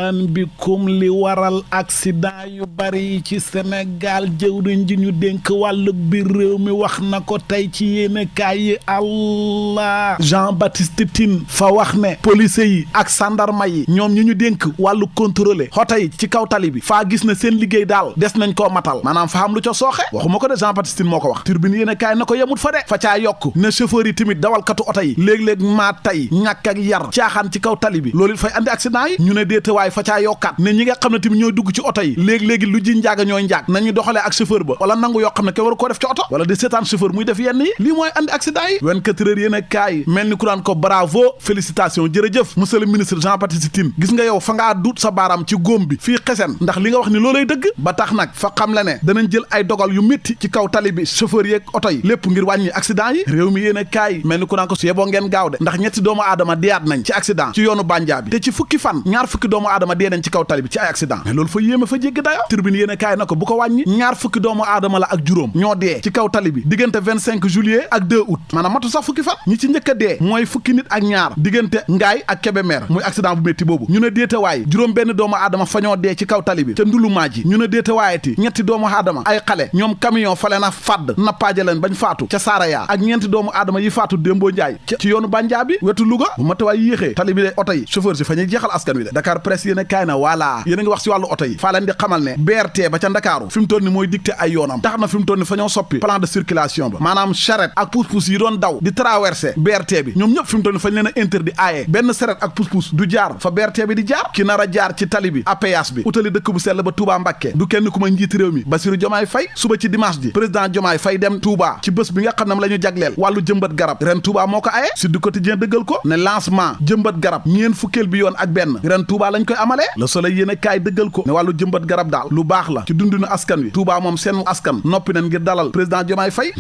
marhaban bikum li waral accident yu bari ci Sénégal jëwriñ ji ñu dénk wàllug biir réew mi wax na ko tey ci yéenekaay yi Allah Jean-Baptiste Tine fa wax ne police yi ak sandarma yi ñoom ñi ñu dénk wàllu contrôler xoto yi ci kaw tali bi faa gis ne seen liggéey daal des nañ koo matal maanaam fa am lu ca sooxe waxuma ko de Jean-Baptiste Tine moo ko wax Tribune yéenekaay na ko yemut fa de fa caa yokk ne chauffeur yi tamit dawalkatu oto yi léeg-léeg maa tay ñàkk ak yar caaxaan ci kaw tali bi loolu it fay andi accident yi ñu ne déetewaay fa caa yokkaat ne ñi nga xam ne tamit ñooy dugg ci oto yi léegi-léegi lu ji njaaga ñooy njaag nañu doxalee ak chauffeur ba wala nangu yoo xam ne ke waru koo def ci oto wala di seetaan chauffeur muy def yenn yi lii mooy andi accident yi 24 heures yéen a kaay mel ni ku daan ko bravo félicitations jërëjëf monsieur le ministre Jean-Baptiste Tine gis nga yow fa ngaa duut sa baaraam ci góom bi fii xesen ndax li nga wax ni loolay dëgg ba tax nag fa xam la ne danañ jël ay dogal yu métti ci kaw tali bi chauffeur yeeg oto yi lépp ngir wàññi accident yi réew mi yéen a kaay mel ni ku daan ko su yeboo ngeen gaaw de ndax ñetti doomu aadama deeyaat nañ ci accident ci yoonu Bandia bi te ci fukki fan ñaar fukki doomu aadama dee nañ ci kaw tali bi ci ay accident mais loolu fa yéeme fa jéggi dayo Tribune yéen a kaay na ko bu ko wàññi ñaar fukki doomu aadama la ak juróom ñoo dee ci kaw tali bi diggante 25 juillet ak 2 août maanaam matu sax fukki fan ñi ci njëkk a dee mooy fukki nit ak ñaar diggante Ngaay ak Kébémer muy accident bu métti boobu ñu ne déetawaay juróom benn doomu aadama fa ñoo dee ci kaw tali bi ca ndulumaa ji ñu ne déetawaayati ñetti doomu aadama ay xale ñoom camion fale na fàdd nappaaje leen bañ faatu ca Saraya ak ñeenti doomu aadama yi faatu Dembo Njaay ci yoonu Bandia bi wetu Louga bu matuwaay yéexee tali bi de oto yi chauffeur si fa ñuy jeexal askan wi de Dakar Presse yéen a kaay na voilà yéen a ngi wax si wàllu oto yi faa leen di xamal ne BRT ba ca Ndakaaru fi mu toll ni mooy dicté ay yoonam tax na fi mu toll ni fa ñoo soppi plan de circulation ba maanaam charrette ak pousse-pousse yi doon daw di traversé BRT bi ñoom ñëpp fi mu toll ni fañ leen a interdit aaye benn charrette ak pousse-pousse du jaar fa BRT bi di jaar ki nar a jaar ci tali bi APS bi utali dëkk bu sell ba Touba Mbacké du kenn ku ma njiiti réew mi Bassirou Diomaye Faye suba ci dimanche ji président Diomaye Faye dem Touba ci bés bi nga xam ne la ñu jagleel wàllu jëmbat garab ren Touba moo ko aye Sud Quotidien dëggal ko ne lancement jëmbat garab ñeen fukkeel bi yoon ak benn ren Touba lañ koy amalee Le Soleil yéen a kaay dëggal ko ne wàllu jëmbat garab daal lu baax la ci dundinu askan wi Touba moom seen askan noppi nañ ngir dalal président Diomaye Faye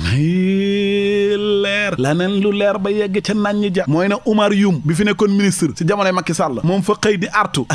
leer laneen lu leer ba yegg ca nañ ja mooy ne Oumar Youm bi fi nekkoon ministre ci jamonoy Macky Sall moom fa xëy di artu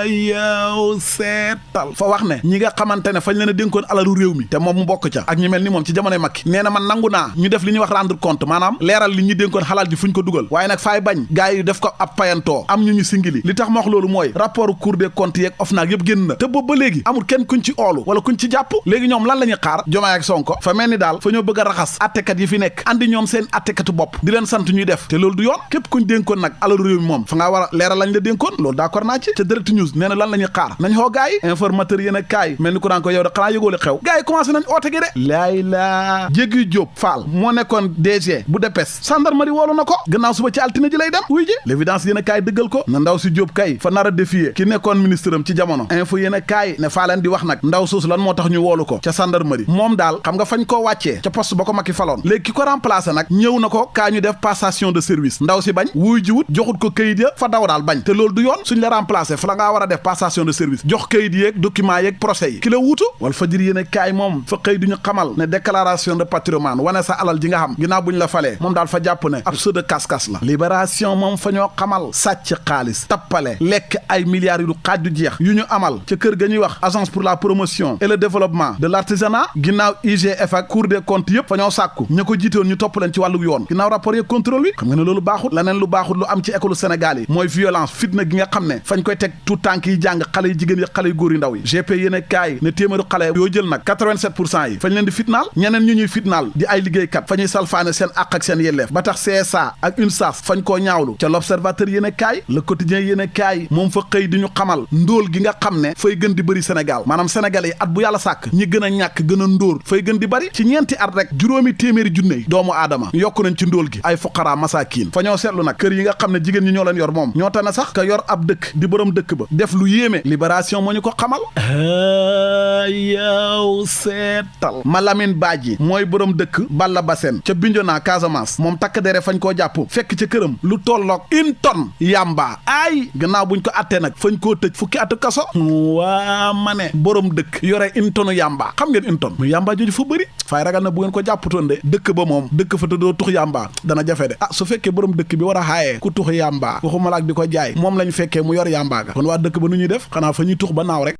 yow seetal fa wax ne ñi nga xamante ne fañ leen a dénkoon alalu réew mi te moom mu bokk ca ak ñi mel ni moom ci jamonoy Macky nee na man nangu naa ñu def li ñuy wax rendre compte maanaam leeral li ñuy dénkoon xalal ji fuñ ko dugal waaye nag faay bañ gars yi def ko ab payantoo am ñu singili li tax ma wax loolu mooy rapport Cour des comptes yeeg OFNAC yëpp génn na te boobu ba léegi amul kenn kuñ ci oolu wala kuñ ci jàpp léegi ñoom lan la ñuy xaar Diomaye ak Sonko fa mel ni daal fa ñoo bëgg a raxas attekat yi fi nekk andi ñoom seen attekatu bopp di leen sant ñuy def te loolu du yoon képp kuñ dénkoon nag alalu réew mi moom fa ngaa war a leeral lañ la dénkoon loolu d'accord naa ci ca Direct News nee na lan la ñuy xaar nañ xoo gars yi informateur yéen a kaay mel ni ku daan ko yow de xanaa yëgóole xew gars yi commencé nañ oote gi de laay laa Jéggi Diop Fall moo nekkoon DG bu DPS gendarmerie woolu na ko gannaaw suba ci altine ji lay dem wuy ji l'évidence yéen a kaay dëggal ko na ndaw si Diop kay fa nar a défier ki nekkoon ministre am ci jamono info yéen a kaay ne faa leen di wax nag ndaw soosu lan moo tax ñu woolu ko ca gendarmerie moom daal xam nga fañ koo wàccee ca poste ba ko Macky faloon léegi ki ko remplacé nag ñëw na ko kaa ñu def passation de service ndaw si bañ wuy ji wut joxut ko këyit ya fa daw daal bañ te loolu du yoon suñ la remplacé fa la ngaa war a def passation de service jox këyit yeeg document yeeg procès yi ki la wuutu wal fajir yéen a kaay moom fa xëy duñu xamal ne déclaration de patrimoine wane sa alal ji nga xam ginnaaw buñ la falee moom daal fa jàpp ne ab seu de casse-casse la libération moom fa ñoo xamal sàcc xaalis tappale lekk ay milliards yu du xaaj du jeex yu ñu amal ca kër ga ñuy wax agence pour la promotion et le développement de l'artisanat ginnaaw IGF ak Cour des comptes yëpp fa ñoo sàkku ña ko jiitoon ñu topp leen ci wàllu yoon ginnaaw rapport yeeg contrôle wi xam nga ne loolu baaxut laneen lu baaxut lu am ci école Sénégal yi mooy violence fitna gi nga xam ne fañ koy teg tout tànk yi jàng xale yi jigéen yi xale yu góor yu ndaw yi GP yéen a kaay ne téeméeru xale yoo jël nag 87 pour cent yi fañ leen di fitnaal ñeneen ñu ñuy fitnaal di ay liggéeykat fa ñuy salfaane seen àq ak seen yelleef ba tax CSA ak UNSAS fañ koo ñaawlu ca l'Observateur yéen a kaay Le Quotidien yéen a kaay moom fa xëy di ñu xamal ndóol gi nga xam ne fay gën di bëri Sénégal maanaam sénégalais yi at bu yàlla sàkk ñi gën a ñàkk gën a ndóor fay gën di bëri ci ñeenti at rek juróomi téeméeri junne doomu aadama yokk nañ ci ndóol gi ay fuqara masakiin fa ñoo seetlu nag kër yi nga xam ne jigéen ñi ñoo leen yor moom ñoo tane sax ka yor ab dëkk di borom dëkk ba def lu yéeme libération moo ñu ko xamal yow seetal Malamine Badji mooy borom dëkk Balla Bassène ca Bignona Casamance moom takk dere fañ koo jàpp fekk ca këram lu tolloog 1 tonne yamba ay gannaaw buñ ko attee nag fañ koo tëj fukki atu kaso waa ma ne borom dëkk yore 1 tonne yamba xam ngeen 1 tonne mu yamba jooju fa bëri faay ragal na bu ngeen ko jàpputoon de dëkk ba moom dëkk fa te doo tux yamba dana jafe de su fekkee borom dëkk bi war a xaayee ku tux yamba waxuma la ak di ko jaay moom lañ fekkee mu yor yamba ga kon waa dëkk ba nu ñuy def xanaa fa ñuy tux ba naaw rek